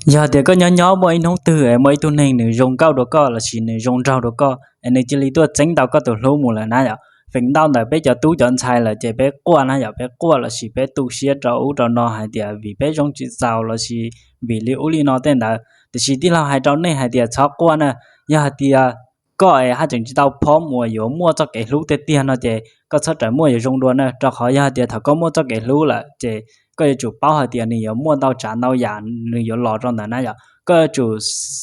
Yog tias koj nyob nyob muaj ib hnub twg es muaj ib tug neeg nws zoo nkauj dua koj lossis nws zoo nraug dua koj es nws cia li tuaj txeeb tau koj tus hlub mus lawm na yom, feem ntau ntawm peb cov tub cov ntxhais lawm ces peb quaj na yom, peb quaj lossis peb tu siab rau ub rau no hais tias vim peb zoo tsis txaus lossis vim li ub li no tej ntawd. Tiam sis tij laug hais rau nej hais tias txhob quaj na. Yog hais tias koj es haj tseem tsis tau pom uas yuav muaj txoj kev hlub tiag tiag no ces koj txhob rawm muaj yuav zoo dua na, rau qhov yog hais tias thaum koj muaj txoj kev hlub lawm ces koj yuav tsum paub hais tias nws yuav muaj ntau tsav ntau yam nws yuav los rau ntawd na yom. Koj yuav tsum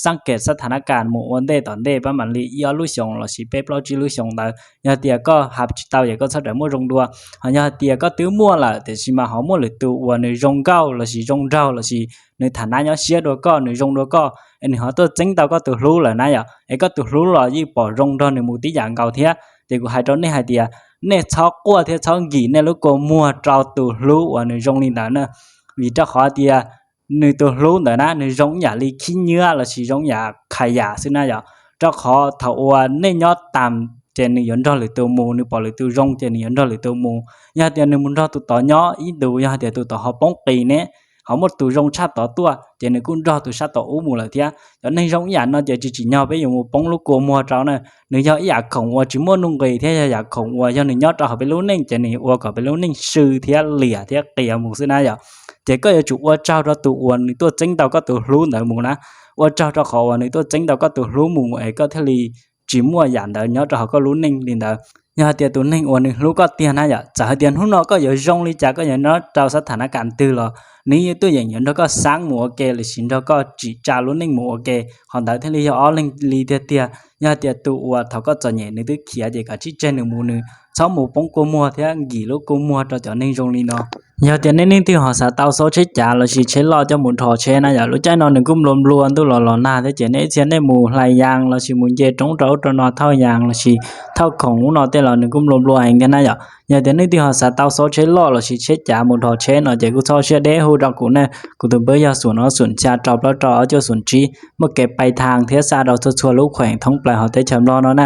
xab kem xab tha na kas mus ua ntej tom ntej pab mam li ib ob lub xyoos lossis peb plaub tsib lub xyoos ntawd. Yog tias koj hais tsis tau ces koj txhob rawm muaj zoo dua. Ho yog tias koj twb muaj lawm tiam sis mas ho muaj lwm tus uas nws zoo nkauj lossis zoo nraug lossis nws tha na nyob siab dua koj, nws zoo dua koj es nws ho tuaj txeeb tau koj tus hlub lawm na yom, es koj tus hlub los yeej pom zoo nrog nws mus tib yam nkaus thiab, ces kuv hais rau nej hais tias nej txhob quaj thiab txhob nkim nej lub kua muag rau tus hlub uas nws zoo li ntawd na. Vim rau qhov tias nws tus hlub ntawd na nws zoo ib yam li khib nyiab lossis zoo ib yam khas yam xwb na yom. Rau qhov thaum uas nej nyob tas ces nws yuav nrog lwm tus mus, nws pom lwm tus zoo ces nws yuav nrog lwm tus mus. Yog tias nws mus nrog tus tod nyob ib ntus, yog tias tus tod ho poob qis ne, ho muaj tus zoo tshaj tod tuaj ces nws kuj nrog tus sab tom ub mus lawm thiab. Cov neeg zoo ib yam no ces tsis tsim nyog peb yuav mus poob lub kua muag rau na. Nws yog ib yam khoom uas tsis muaj nuj nqis thiab yog yam khoom uas yog nws nyob rau hauv peb lub neej ces nws ua kom peb lub neej sw thiab liam thiab qias mus xwb na yom. Ces koj yuav tsum ua tsaug rau tus uas nws tuaj txeeb tau koj tus hlub ntawd mus na. Ua tsaug rau qhov uas nws tuaj txeeb tau koj tus hlub mus es koj thiaj li tsis muaj yam ntawd nyob rau hauv koj lub neej li ntawd. Yog hais tias tus neeg uas nws hlub koj tiag na yom, txawm hais tias hnub no koj yuav zoo li cas, koj yuav nyob rau xab tha na kas twg los nws yeej tuaj yeem yuav nrog koj xaab mus ua ke lossis nrog koj tsim tsa lub neej mus ua ke. Qhov ntawd thiaj li yog ob leeg li tiag tiag. Yog hais tias tus uas thaum koj txom nyem nws twb khiav ces kav tsij tseg nws mus, nws txhob mus poob kua muag thiab nkim lub kua muag rau cov neeg zoo li no. Yog tias nej leej twg ho xav tau xauv tsheb cav lossis tsheb loj coj mus dhos tsheb na yom, lub caij no nws kuj nplua nplua ntuj los los nag thiab ces nej ib txhia nej mus hlais yas lossis mus nce roob rau ub rau no thauj yas lossis thauj khoom ub no tej los nws kuj nplua nplua heev thiab na yom. Yog tias nej leej twg ho xav tau xauv tsheb loj lossis tsheb cav mus dhos tsheb no ces kuj txhob siab deb hu rau kuv na. Kuv tus npawb yog xoom ob xoom xya rau plaub rau ob cuaj xoom tsib, muaj kev pais thaas thiab xa rau txhua txhua lub khueem thoob plaws hauv teb chaws Nplog no na.